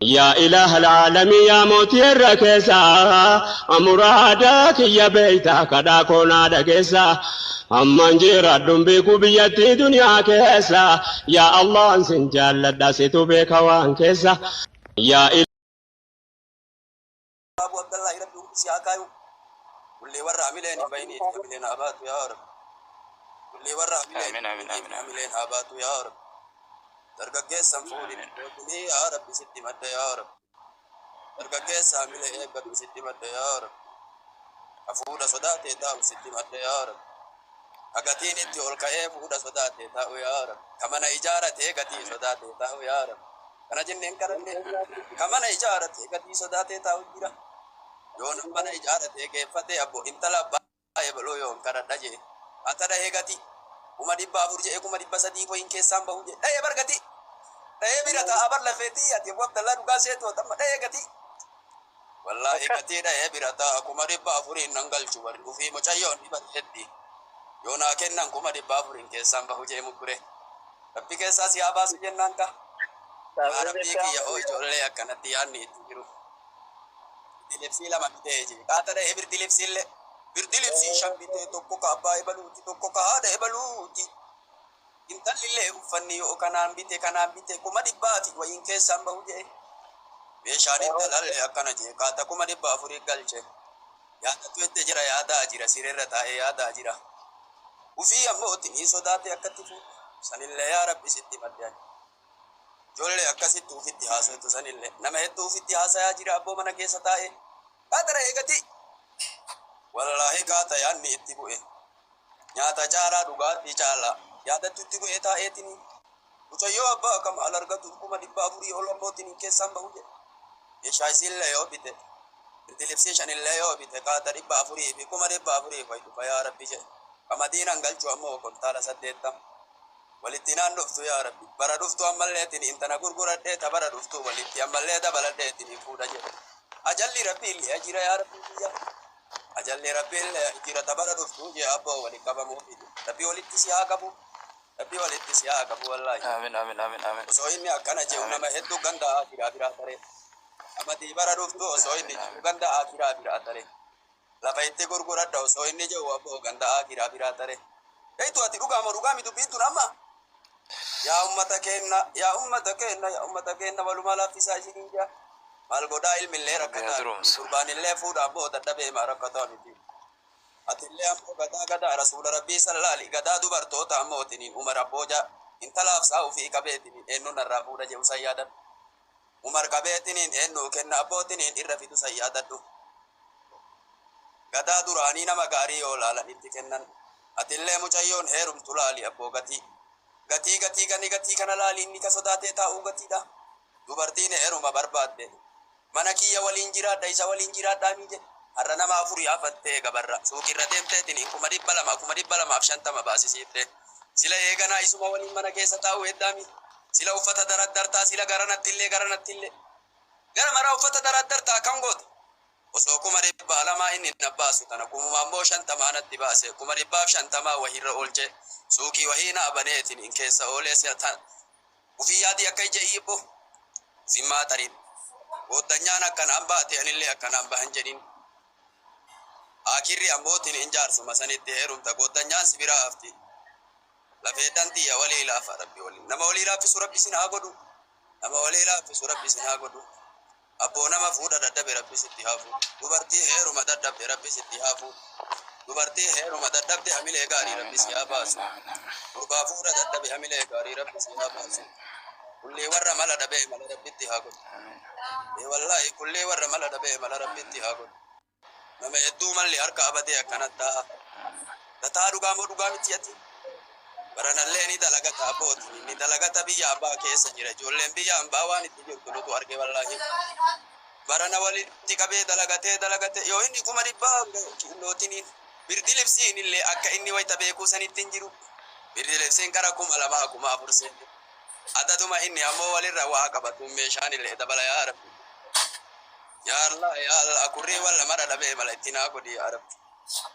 Yaa ilaaha alaalamii yaa mootii irra keessa muraada kiyya beeyta kadhaa koo naa dhageessa amman jiraadhun beeku biyyattii duniyaa keessa yaa Allahan sin jaalladha situ beeka waan keessa yaa Abu Abdallahi Rabbi umri si haa kaayu. Kullee warra hamileen hin bayiniif hamileen haa baatu yaa Rabbi. Kullee warra hamileen Amiin hin amiin bayiniif amiin amiin. hamileen haa baatu yaa Rabbi. Dargaggeessan fuudhin Amiin. bootinii yaa Rabbi sitti madda yaa Rabbi. Dargaggeessa hamilee eeggatu sitti madda yaa Rabbi. Ka fuudha sodaatee taa'u sitti madda yaa Rabbi. Ka gatiin itti ol ka'ee fuudha sodaatee taa'u yaa Rabbi. Ka mana ijaaratee gatii Amiin. sodaatee taa'u yaa Rabbi. Kana jenneen kadhanne ka mana ijaaratee gatii sodaatee taa'u jira. Yoo nam mana ijaaratee geeffatee abbo intala abbaa ebaloo yoon kadhadha jee. Ata dhahee gatii 400,000 jedhee 300,000 wayin keessaan bahu jee. Dhahee bar gatii. Dhahee bira taa'a bar lafeetii ati abu Abdallaa dhugaa seetu amma dhahee gatii. Wallaahi gatii dhahee bira taa'a 400,000 nan galchu warri ufii mucayyoon ni bareeddi. Yoo naa kennan 400,000 keessaan bahu jee mukkure. Rabbi keessaa si haa baasu jennaan ka. Yaa Rabbii kiyya oo ijoollee akkanatti yaadni itti jiru. Birdi lama bitee jee. Qaata dhahee birdi libsiillee. Birdi libsii shan bitee tokko ka abbaa ebaluuti tokko ka haadha ebaluuti. Intallillee uffanni yoo kanaan bite kanaan bite 100,000 wayiin keessaan bahu jee. Meeshaan intalallee akkana jee qaata 400,000 galche. Yaadatu itti jira yaadaa jira sireerra taa'ee yaadaa jira. Ufii ammoo tinii sodaate akkatti fuudhu. Sanillee yaa Rabbi sitti madde ani. Ijoollee akkasitti ufitti haasoftu sanillee nama hedduu ufitti haasayaa jira abboo mana keessa taa'ee. Qaata dhahee gatii. Wallaahi qaata yaadni itti bu'e. Nyaata caalaa dhugaatii caalaa yaadattu itti bu'ee taa'eetini. Mucayyoo abbaa kam al argatu 400,000 ol abbootiin keessaan bahu jedhe. Meeshaa isiillee yoo bite birdi libsii shanillee yoo bite qaata 400 fi 400,000 fayi dhufa yaa Rabbi jedhe. Qamadiinan galchu ammoo kontaala 80. Walitti naan dhuftu yaa Rabbi. Bara dhuftu ammalleetiin intana gurguradhee ta bara dhuftu walitti ammallee dabaladheetiin fuudha jedhe. Ajalli Rabbi illee jira yaa Rabbi biyya. Ajalli Rabbi illee jira ta bara dhuftu jee abboo wali qabamuu fide. Rabbi walitti si haa qabu. Rabbi walitti si haa qabu wallaahi. Amiin amiin amiin amiin. Osoo inni akkana jedhu Amiin. nama hedduu ganda akiraa biraa taree. Amadii bara dhuftu osoo inni Amiin jedhu amiin. ganda akiraa biraa taree. Lafa itti gurguradha osoo inni jedhu abboo ganda akiraa biraa taree. Eetu ati dhugaa moo dhugaa mi dubbiin tun amma? Yaa ummata keenna yaa ummata keenna yaa ummata keenna walumaa laaffisaa isiniin jaa. Maal godhaa ilmillee Rabbi haa rakkataa miti. duroomsu. Gurbaanillee fuudha abboo dadhabee maa rakkataa miti. Atillee ammoo gadaa gadaa rasuula rabbii sallaali gadaa dubartoota ammootiniin Umar abboo jaa intalaaf saa ufii qabeetiniin eenyu narraa fuudha jedhu san yaadadhu. Umar qabeetiniin eenyu kenna abbootiniin irra fidu san yaadadhu. Gadaa duraanii nama gaarii yoo laalan itti kennan. Atillee mucayyoon heerumtu laali abboo gatii. Gatii gatii gani gatii kana laali inni ka sodaatee taa'uu gatiidha. Dubartiin heeruma barbaadde. Mana kiyya waliin jiraadha isa waliin jiraadhaa ni jedhe. Har'a nama afur yaafattee gabarra suuqirra deemteetiin 200,000 250,000 baasisiifte. Sila eeganaa isuma waliin mana keessa taa'uu heddaami. Sila uffata daraddartaa sila garanattillee garanattillee. Gara maraa uffata daraddartaa akkam goota? Osoo 200,000 inni na baasu tana kumuma ammoo shantamaa natti baase 150,000 wahirra oolche suuqii wahii naa baneetiin hin keessa oolee si'a ta ufii yaadii akka ija iibbo ufin maaxariin gooddanyaan akkanaan baate anillee akkanaan bahan jedhin akirri ammootiin hin jaarsuma sanitti heerumta gooddanyaan si biraa hafti lafeedhan tiyya walii laafa rabbi waliin nama walii laaffisu rabbi sin haa godhu nama walii laaffisu rabbi sin haa godhu Abboo nama fuudha dadhabe rabbi sitti haa fuudhu. Dubartii heeruma dadhabde rabbi sitti haa fuudhu. Dubartii heeruma dadhabde hamilee gaarii Amiin rabbi si haa amiin amiin baasu. amiin amiin. Gurbaa fuudha dadhabe hamilee gaarii rabbi si haa baasu. Amiin. Kullii warra mala dhabee mala rabbitti haa godhu. Amiin. Ee wallaahi kullii warra mala dhabee mala rabbitti haa godhu. Nama hedduu malli harka abatee akkana taa'a. Tataa dhugaa moo dhugaa miti ati? Baranallee ni dalagata abbooti. Ni dalagata biyya abbaa keessa jira. Ijoolleen biyya ambaa waan itti jirtu nutu arge wallaahi. Barana walitti qabee dalagatee dalagatee yoo inni 100,000 kiilootiniin birdi libsiin illee akka inni wayita beekuu sanitti hin jiru. Birdi libsiin kara 2,000 4,000 seente. Adaduma inni ammoo walirra waa qabatuun meeshaan illee dabala yaa Rabbi. Yaa Allah yaa Allah kurrii walla mara dhabee mala itti naa godhi yaa Rabbi.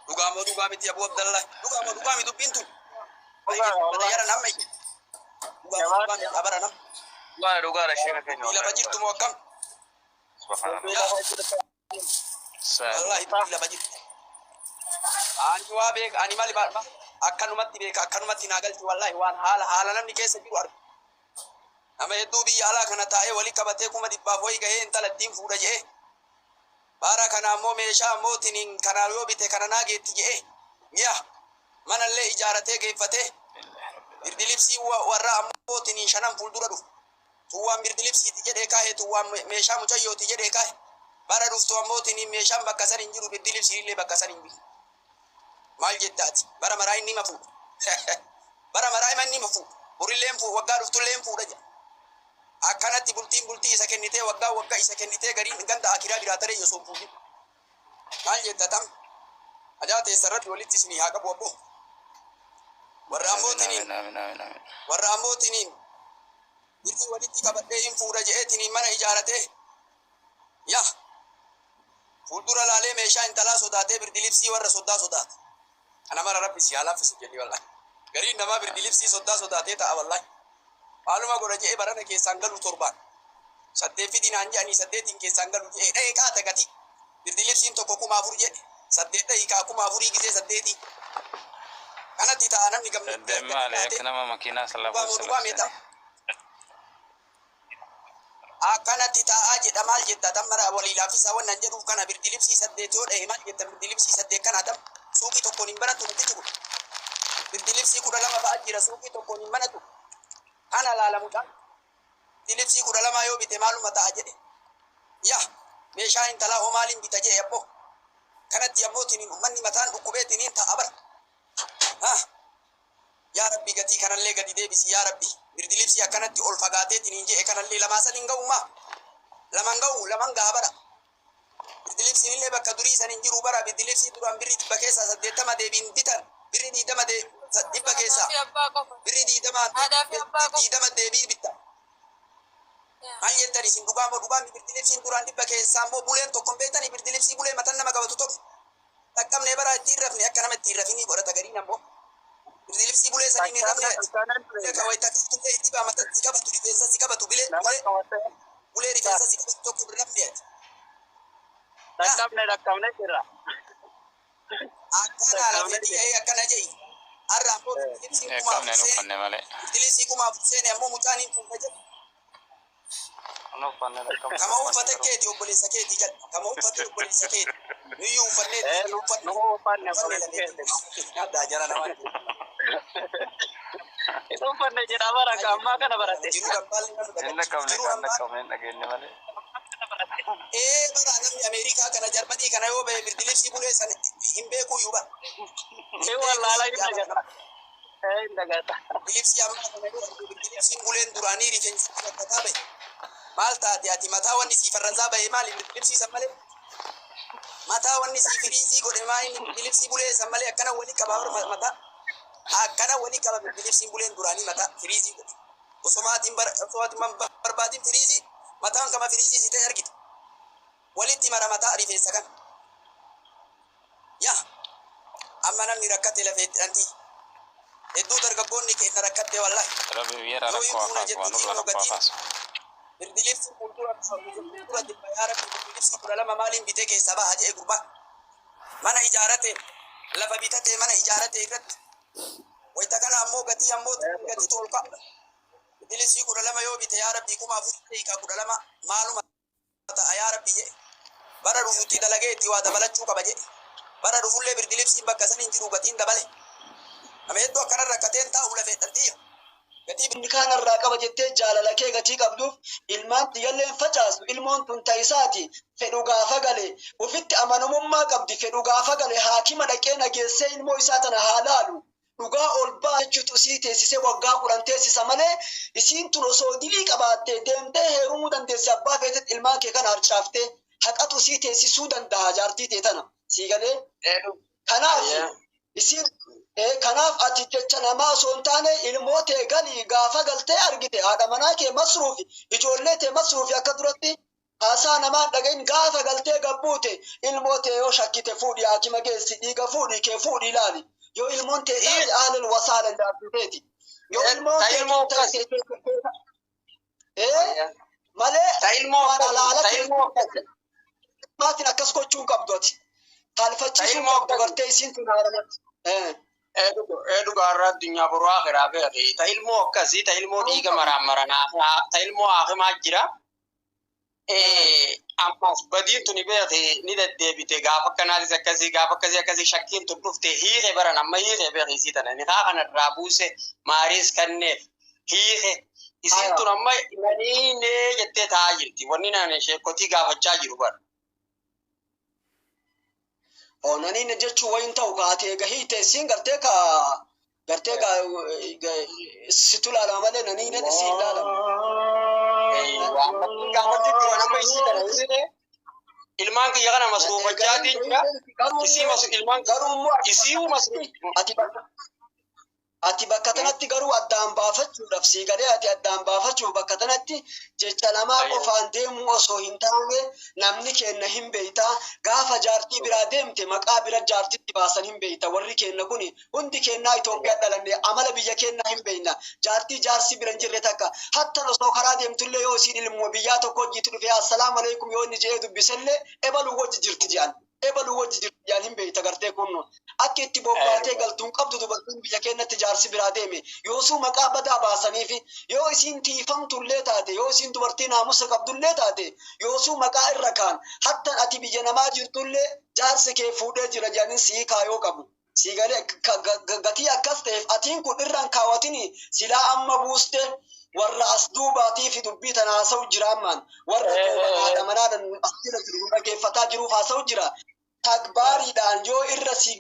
Dhugaa moo dhugaa miti Abu Abdallah? Dhugaa moo dhugaa miti dubbiin tun? Dhugaa wallahi. Yara namma iyya. Dhugaa moo dhugaa miti abara nam. Dhugaadha dhugaadha sheeka keenya Dubbii lafa wallahi jirtu dhugaadha. moo akkam? Subhanallah. Yaa wallahi dubbii lafa jirti. Ani waa beeka, ani mali akkanumatti beeka, akkanumatti naa galchi. Wallahi waan haala haala namni keessa jiru argu. Nama hedduu biyya alaa kana taa'ee walii qabatee 100,000 wayii gahee intala ittiin fuudha je'e. Bara kana ammoo meeshaa ammoo tiniin kana yoo bite kana naa geetti je'e. Mi'a manallee ijaaratee geeffatee birdilibsii warra ammoo tiniin shanan fuuldura dhufu. Tuwwaan birdilibsiiti jedhee kaa'e, tuwwaan meeshaa mucayyooti jedhee kaa'e. Bara dhuftu ammoo tiniin meeshaan bakka san hin jiru, birdilibsiin illee bakka san hin jiru. Maal jettaati? Bara maraa inni ma fuudha. Bara maraa ima inni ma fuudha. Borillee hin fuudha, waggaa dhuftullee hin fuudha jedha. Akkanatti bultiin bultii isa kennitee, waggaa waggaa isa kennitee, gariin ganda akiraa biraa taree osoo hin fuudhin. Maal jetta tam? Ajaa teessa irratti walitti isinii haa qabu abboo. Warra ammoo Amiin tiniin amiin amiin amiin. Warra ammoo tiniin birrii walitti qabadhee hin fuudha je'ee tiniin mana ijaaratee, yaa fuuldura laalee meeshaa intalaa sodaatee birdilibsii warra soddaa sodaata. Kana mara Rabbi si haa laaffisu jedhi wallahi. Gariin namaa birdilibsii soddaa sodaatee ta'a wallahi. Maaluma godha je'ee barana keessaan galu torbaan. Saddeet fidi naan je'anii, saddeetiin keessaan galu je'ee dha'ee qaata gatii. Birdilibsiin tokko 4000 jedhe. Saddeet dha'ii kaa 4000 gisee saddeetii. Kanatti ta'a namni gamni Saddeet gatii maali? taatee. Akka nama makiinaa Dhugaa salafuu moo dhugaa meexa? salafsanii. Akkanatti taa'aa jedha. Maal jetta tan mara walii laaffisaa wannan jedhuuf kana birdilibsii saddeet yoo dha'e, maal jetta? Birdilibsii saddeet kana tam suuqii tokkoon hin banatu mitichi kun. Birdilibsii 12 fa'a jira, suuqii tokkoon hin banatu. Kana laala mucaan. Birdilibsii 12 yoo bite maaluma ta'a jedhe. Yaa meeshaa intalaa hoo maaliin bita jedhe abboo. Kanatti ammoo tiniin uummanni mataan dhukkubee tiniin ta'a bara. Ha yaa Rabbi, gatii kanallee gadi deebisi yaa Rabbi. Birdilibsii akkanatti ol fagaatee tiniin jedhe kanallee lamaa sadi hin ga'u maa. Laman ga'u, laman ga'a bara. Birdilibsiin illee bakka durii san hin jiru bara. Birdilibsii duraan birrii 80% deebiin bitan, birrii 20 dhibba Haadhaa keessaa fi abbaa qofa. birrii 20 Haadhaa fi abbaa qofa. 20 deebii bitta. Maal jettan isin, dhugaa moo dhugaa? Birdilibsiin duraan dhibba keessaa immoo buleen tokko hin beektanii, birdilibsii bulee matan nama qabatu tokko. Dhaqqabnee bara ittiin rafne, akka nama ittiin rafinii godhata gariin ammoo. Birdilibsii bulee saniin hin rafne ati. Ka wayita tullee itti baa matatti qabatu, rifeensa si qabatu, bilee bulee bulee rifeensa si qabatu tokko hin rafne ati. Dhaqqabne, dhaqqabne jirra. Akkana lafee dhi'ee akkana je'i. Har'a ammoo birdilibsiin 4000 Qabne seene. uffanne malee. Birdilibsii 4000 seene ammoo mucaan hin fuudha jedhu. Nu uffanne, dhaqqabne. Kama uffate keeti, obboleessa keeti jedha. Kama uffate obboleessa keeti. Nuyyuu uffannee Eh, nu uffanne. nu uffanne, Uffanne obboleessa lafee. keeti. Addaa jara namaa. Isa uffanne jedha bara ka ammaa kana barate. Jiruu dambaallee nama Hin dagachi. dhaqqabne, Jiruu kan hambaa. dhaqqabne hin dhageenye malee. Ee, bara namni Ameerikaa kana, Jarmanii kana yoo bahe birdilibsii bulee san hin beekuyyuu bara. Ee, wallaala hin dagata. Ee, hin dagata. Birdilibsii ammaa kana yoo argu, birdilibsiin buleen duraanii rifeensi rakkataa bahe. Maal taate ati, mataa wanni sii farrazaa bahe maali birdilibsii san malee? Mataa wanni sii firiizii godhe maali birdilibsii bulee san malee? Akkana walii qaba bara mataa. Akkana walii qaba birdilibsiin buleen duraanii mataa firiizii godhe. Osoo maatiin bar osoo ati barbaadin firiizii mataan kama firiizii si ta'e argite. Walitti mara mataa rifeensa kana. Yaa amma namni rakkate lafee dhanti. Hedduu dargaggoonni keenya rakkatte wallahi. Rabbi biyyarraa Yoo hin rakkoo fuuna haa kaasu, waan jettu nurraa xinnoo rakkoo haa gatiin kaasu. birdilibsii fuuldura dhibba, yaa Rabbi, birdilibsii 12 maaliin bitee keessaa baha jedhe gurbaa. Mana ijaarate, lafa bitatee mana ijaarate irratti. Wayita kana ammoo gatii ammoo gatii tolka. Birdilibsii 12 yoo bite, yaa Rabbi, 4000 daqiiqaa 12 maaluma ta'a yaa Rabbi jedhe. Bara dhufuutti dalagee itti waa dabalachuu qaba jedhe. Bara dhufullee birdilibsiin bakka san hin jiru, gatiin dabale. Nama hedduu akkana rakkateen taa'u lafee dhaltiyya. Gatii Inni kaan irraa qaba jettee jaalala kee gatii qabduuf ilmaan xiyyalleen facaasu. Ilmoon tun ta'isaati fedhu gaafa gale ofitti amanamummaa qabdi. Fedhu gaafa gale haakima dhaqee nageessee ilmoo isaa tana haa laalu. Dhugaa ol baa jechuutu isii teessisee waggaa 10 teessisa malee isiin tun osoo dilii qabaattee deemtee heerumuu dandeesse abbaa feetetti. Ilmaan kee kana harcaaftee haqatu isii teessisuu danda'a jaartii tee tana sii galee. Kanaaf isiin kanaaf ati jecha namaa osoo hin taane ilmoo tee galii gaafa galtee argite haadha manaa kee masruufi, ijoollee tee masruufi. Akka duratti haasaa namaa hin dhagahin. Gaafa galtee gabbuute ilmoo tee yoo shakkite fuudhi, haakima geessi, dhiiga fuudhi kee fuudhi ilaali. Yoo ilmoon tee taate, ahlan wasaalan, jaartii teeti. Yoo ilmoon Ta tee ilmoo tun akkas. ta'e ee. Malee Ta ilmoo waan akkas alaala ta ilmoo akkas maatiin akkas gochuu hin qabdu ati. Ta Taalfachiisuu hin ilmoo qabdu akkas gartee isiin tun haaramatti. Ee dhugaarraa addunyaa boruu akhiraa beeki. Ta ilmoo akkasii ta ilmoo dhiiga maraan maranaa ta ilmoo akimaa jira. Ammas badiin tuni beeki ni deddeebite gaafa akkanaatis akkasii gaafa akkasii akkasii shakkiin tun dhufte hiike baran amma hiike beeki isii tana nikaa kanarraa buuse maariis kanneef hiike. Isiin tun amma naniinee jettee taa'aa jirti. Wanni naan sheekotii gaafachaa jiru bara. Onaniin jechuun wayin ta'u kaatee gahii ta'e siin gartee ka gartee ka situ laalama malee naniin siin laalama. Gaafachuu jiru amma isii tana hiike. Ilmaan kiyya kana masruufachaatiin jira. Isii masu ilmaan Garuu immoo isii masruuf. ati bakka ati bakka tanatti garuu addaan baafachuudhaaf sii galee ati addaan baafachuuf bakka tanatti jecha lamaa qofaan deemuu osoo hin taane namni kenna hin beeyta. Gaafa jaartii biraa deemte maqaa bira jaartitti baasan hin beeyta. Warri kenna kun hundi kennaa Itoophiyaa dhalanne amala biyya kennaa hin beeyna. Jaartii jaarsi bira hin jirre takka hattan osoo karaa deemtullee yoo isiin ilmoo biyyaa tokko hojiitti dhufee assalaamu alaikum yoo inni jedhee dubbisellee ebaluu wajji jirti jedhan. Ebaluu wajji jirti jedhan hin beeyta gartee kunno. Akka itti bobbaatee galtuun qabdu dubartiin biyya keenyatti jaarsi biraa deeme yoosuu maqaa badaa baasaniifi yoo isiin tiifamtullee taate yoo isiin dubartii naamusa qabdullee taate yoosuu maqaa irra kaan hattan ati biyya namaa jirtullee jaarsi kee fuudhee jira jedhanii sii kaayoo qabu. Sii galee gatii akkas ta'eef atiin kun irraan kaawwatini silaa amma buuste warra as duubaatii fi dubbii tana haasa'u jira ammaan warra duuba haadha manaadhaan as jira jiru dhaggeeffataa jiruuf haasa'u jira. Takbaariidhaan yoo irra si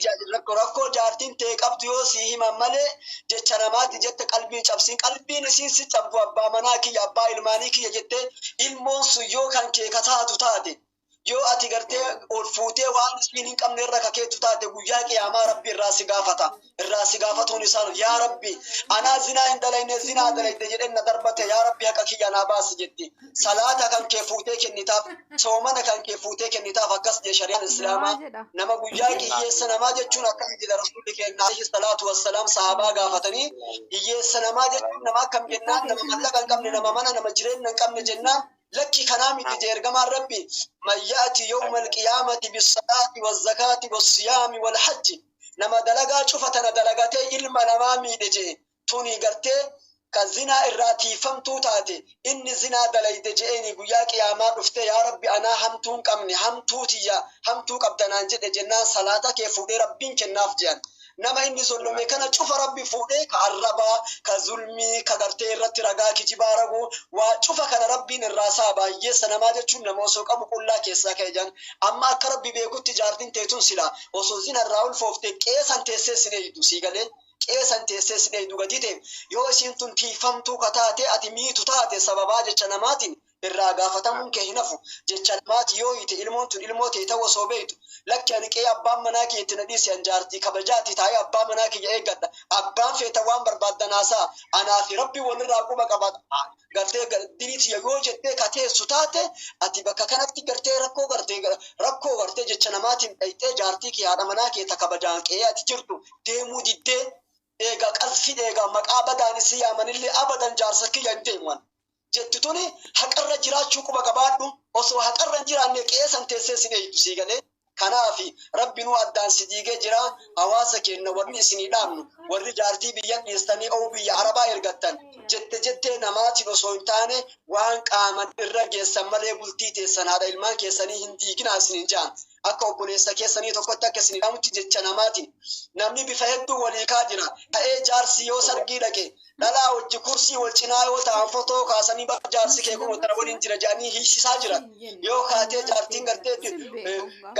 rakkoo jaartiin ta'e qabdu yoo si himan malee jecha namaati jette qalbii cabsiin qalbiin isiin si cabdu abbaa manaa kiyya abbaa ilmaanii kiyya jettee ilmoon sun yoo kan kee kataatu taate yoo ati gartee ol fuutee waan isiin hin qabne irra kakeetu taate guyyaa qiyaamaa rabbi irraa si gaafata. Irraa si gaafatuun isaan yaa rabbi anaa zinaa hin dalayne zinaa dalayte jedheen na darbate yaa rabbi haqa kiyya naa baasi jetti. Salaata kan kee fuutee kennitaaf soomana kan kee fuutee kennitaaf akkas jee shari'aan islaamaa nama guyyaa hiyyeessa namaa jechuun akkam jedha rasuulli keenya alayhi salaatu wassalaam sahabaa gaafatanii hiyyeessa namaa jechuun nama akkam jennaan nama mallaqa hin qabne nama mana nama jireenya hin qabne jennaan lakki kanaa miti jee ergamaan rabbi man ya'ti yawma alqiyaamati bissalaati wazzakaati wassiyaami walhajji nama dalagaa cufa tana dalagatee ilma namaa miidhe jee tuni gartee ka zinaa irraa tiifamtuu taate inni zinaa dalayde je'eeni guyyaa qiyaamaa dhufte yaa rabbi anaa hamtuu hin qabne hamtuu tiyya hamtuu qabdanaan jedhe jennaan salaata kee fuudhee rabbiin kennaaf je'an. Nama inni zollome kana cufa rabbi fuudhee ka arrabaa ka zulmii ka gartee irratti ragaa kijibaa raguu waa cufa kana rabbiin irraa saa baay'eessa namaa jechuun nama osoo qabu qullaa keessaa ka'e jedhan. Amma akka rabbi beekutti jaartiin teetun sila osoo zina irraa ulfoofte qeesan teessee sin eeydu sii galee qeesan teessee sin eeydu gatii ta'e yoo isiin tun tiifamtuu ka taate ati miitu taate sababaa jecha namaatiin irraa gaafatamuun kee hin hafu. Jecha namaati yoo hiite ilmoon tun ilmoo ta'e ta'uu osoo beektu lakki ani qe'ee abbaan manaa kiyya itti na dhiise an jaartii kabajaati taa'ee abbaa manaa kiyya eeggadha abbaan feeta waan barbaaddan haasaa anaa fi rabbi walirraa quba qaba gartee diriiti yoo jettee ka teessu taate ati bakka kanatti gartee rakkoo gartee jecha namaatiin dhayxee jaartii kee haadha manaa kee ta kabajaan qe'ee ati jirtu deemuu diddee eega qalfii eega maqaa badaan isii yaamanillee abadan jaarsa kiyya hin deemuan. Jettu tuni haqarra jiraachuu quba qabaadhu osoo haqarra hin jiraanne qe'ee teessee sin eeydu sii galee. Kanaafi rabbi nu addaan si diigee jira hawaasa keenya warri isinii dhaabnu warri jaartii biyya dhiistanii o'uu biyya arabaa ergattan jette jettee namaatiin osoo hin taane waan qaaman irra geessan malee bultii teessan haadha ilmaan keessanii hin diiginaa isiniin ja'an. Akka obboleessa keessanii tokkotti akka isinii dhaamutti jecha namaatiin namni bifa hedduu walii kaa jira. Ta'ee jaarsi yoo sargii dhaqe dhalaa wajji kursii wal cinaa yoo ta'an fotoo kaasanii bakka jaarsi kee kun tana waliin jira jedhanii hiisisaa jiran. Yoo kaatee jaartiin gartee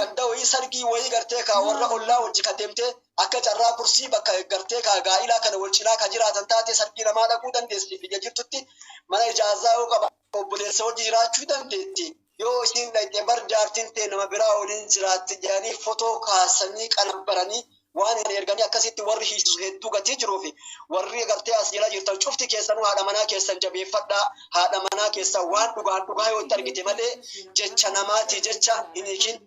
ganda wayii sargii wayii gartee kaa warra ollaa wajji ka deemtee akka carraa kursii bakka gartee kaa gaa'ilaa kana wal cinaa ka jiraatan taate sargii namaa dhaquu dandeessi. Biyya jirtutti mana ijaazaa yoo qaba obboleessa wajji jiraachuu dandeetti. Yoo isiin dhaqxe bar jaartiin ta'e nama biraa waliin jiraatti jedhanii fotoo kaasanii qanabbaranii waan hin erganii akkasitti warri hiisisu hedduu gatii jiruu fi warri gartee as jala jirtan cufti keessanuu haadha manaa keessan jabeeffadhaa. Haadha manaa keessan waan dhugaan dhugaa yoo itti argite malee jecha namaati jecha hin hiikin.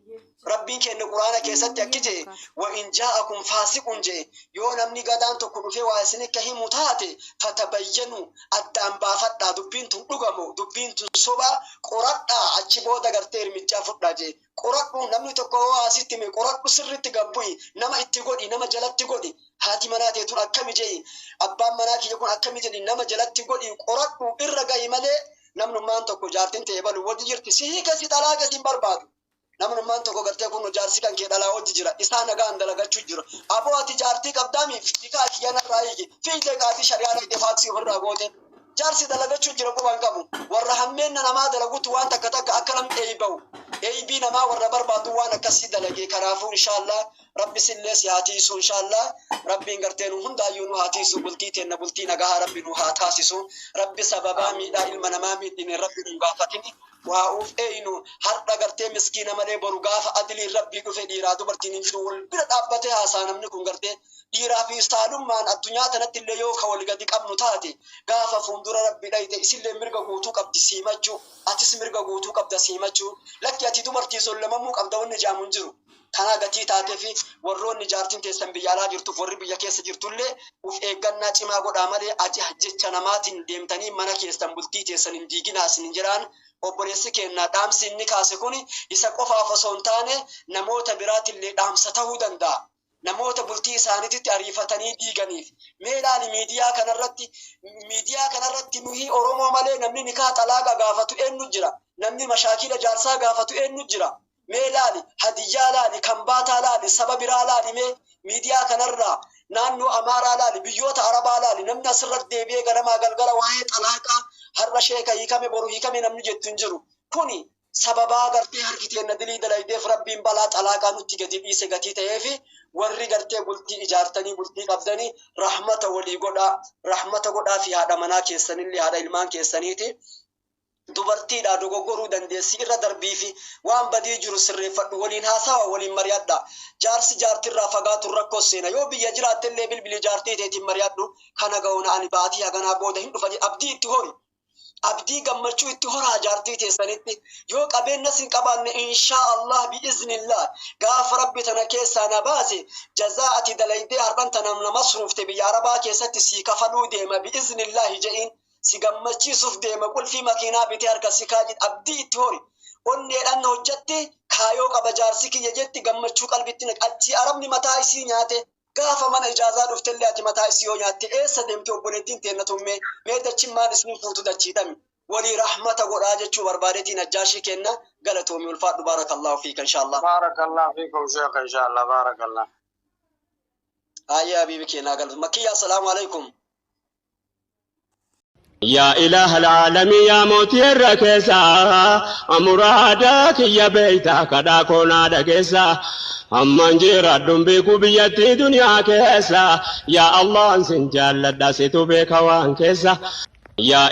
Rabbiin keenya Quraana keessatti akki jee, "Wa in jaa'akum faasiqun" jee, yoo namni gadaan tokko dhufee waa isin akka himu taate, "Fatabayyanu", addaan baafadhaa, dubbiin tun dhugamo dubbiin tun sobaa qoradhaa, achi booda gartee hirmichaa fudhaa jee. Qoradhu, namni tokko yoo asitti hime qoradhu, sirritti gabbu'i, nama itti godhi, nama jalatti godhi. Haati manaa tee tun akkami jedhi, abbaan manaa kiyya kun akkami jedhi, nama jalatti godhi, qoradhu, irra gahi malee namnummaan tokko jaartin ta'e balu wajji jirti si hiika si xalaaqa si hin barbaadu. Namnummaan tokko gartee kun jaarsi kan kee dhalaa wajji jira, isaa nagaan dalagachuu jira, aboo ati jaartii qabdaami, hiikaa kiyya narraa hiiki, fiigdee qaatii shari'aa dhaqxee faaksii ofirraa goote. Jaarsi dalagachuu jira quban qabu. Warra hammeenna namaa dalagutu waan takka takka akka namni eeyba'u, eeybii namaa warra barbaadu waan akkasii dalage. Kanaafuu inshaallah Rabbi sillee si haa tiisu. Inshaallah Rabbiin gartee nu hundaayyuu nu haa tiisu. Bultii teenna bultii nagahaa Rabbi nu haa taasisu. Rabbi sababaa miidhaa ilma namaa miidhine Rabbi nu gaafatini. Waa uuf eeynu har'a gartee miskiina malee, boru gaafa adiliin Rabbii dhufe dhiiraa dubartiin hin jiru. Wal bira dhaabbatee haasaa namni kun gartee dhiiraa fi saalummaan addunyaa tanatti illee yoo ka wal gadi qabnu taate, gaafa fuuldura Rabbi dhayxe isillee mirga guutuu qabdi siimachuu, atis mirga guutuu qabda siimachuu. Lakki, ati dubartii zollamamuu qabda wanni jaamu hin jiru. Kanaa gatii taatee fi warroonni jaartiin teessan biyya alaa jirtuuf warri biyya keessa jirtullee uf eeggannaa cimaa godhaa malee jecha namaatiin deemtanii mana keessan bultii teessan hin diiginaa isin hin jedhaan. Obboleessi keenya dhaamsi inni kaase kun isa qofaaf osoo hin taane namoota biraatillee dhaamsa ta'uu danda'a. Namoota bultii isaaniititti ariifatanii diiganiif. Mee ilaali, miidiyaa kanarratti nuyi Oromoo malee namni nikaa xalaaqa gaafatu eenyu jira? Namni mashaakila jaarsaa gaafatu eenyu jira? Mee ilaali, Hadiyyaa laali, Kambaataa laali, saba biraa laali, mee miidiyaa kanarraa naannoo Amaaraa laali, biyyoota Arabaa laali, namni asirratti deebi'ee ganamaa galgala waa'ee xalaaqaa har'a sheeka hiikame, boru hiikame namni jettu hin jiru. Kuni sababaa gartee harki teenna dilii dalaydeef Rabbiin balaa xalaaqaa nutti gadi dhiise gatii ta'eefi, warri gartee bultii ijaartanii bultii qabdanii rahmata walii godhaa, rahmata godhaa fi haadha manaa keessanillee haadha ilmaan keessaniiti. Dubartiidha, dogoggoruu dandeessi, irra darbii fi waan badii jiru sirreeffadhu, waliin haasawa, waliin mari'adha. Jaarsi jaartirraa fagaatu rakkoo seena. Yoo biyya jiraattellee bilbilii jaartii teetiin mari'adhu. Kana ga'uuna ani baatii haganaa booda hin dhufa, abdii itti hori, abdii gammachuu itti horaa jaartii teessanitti. Yoo qabeenyas hin qabaanne, inshaa Allah, bi'iznillah, gaafa Rabbi tana keessaa na baase jazaa ati dalaydee har'an tana na masruufte biyya Arabaa keessatti sii kafaluu deema bi'iznillahi je'iin, si gammachiisuuf deema, qulfii makiinaa bitee harka si kaajid, abdii itti hori. Onneedhaan hojjatti, kaayoo qaba jaarsi kiyya jetti, gammachuu qalbitti naq. Achii Arabni mataa isii nyaate gaafa mana ijaazaa dhuftellee ati mataa isii yoo nyaatte eessa deemte obboleettiin teenna tummee? Mee dachin maal isiin fuutu dachiitami? Walii rahmata godhaa jechuu barbaadetiin. Ajjaashii kenna, galatoomi, ulfaadhu, baarakallahu fiika inshaallah. Barakallah fiikum sheekh, inshallah, barakallah. Ayyee habiibi keenyaa, galatu makiyya, assalaamu alaikum. Yaa ilaaha alaalamii, yaa mootii irra keessaa, muraada kiyya beeytaa, kadhaa koonaa dhageessa. Amman jiraadhuun beeku biyyattii duniyaa keessa, yaa Allah, sin jaalladha, situ beeka waan keessa. Yaa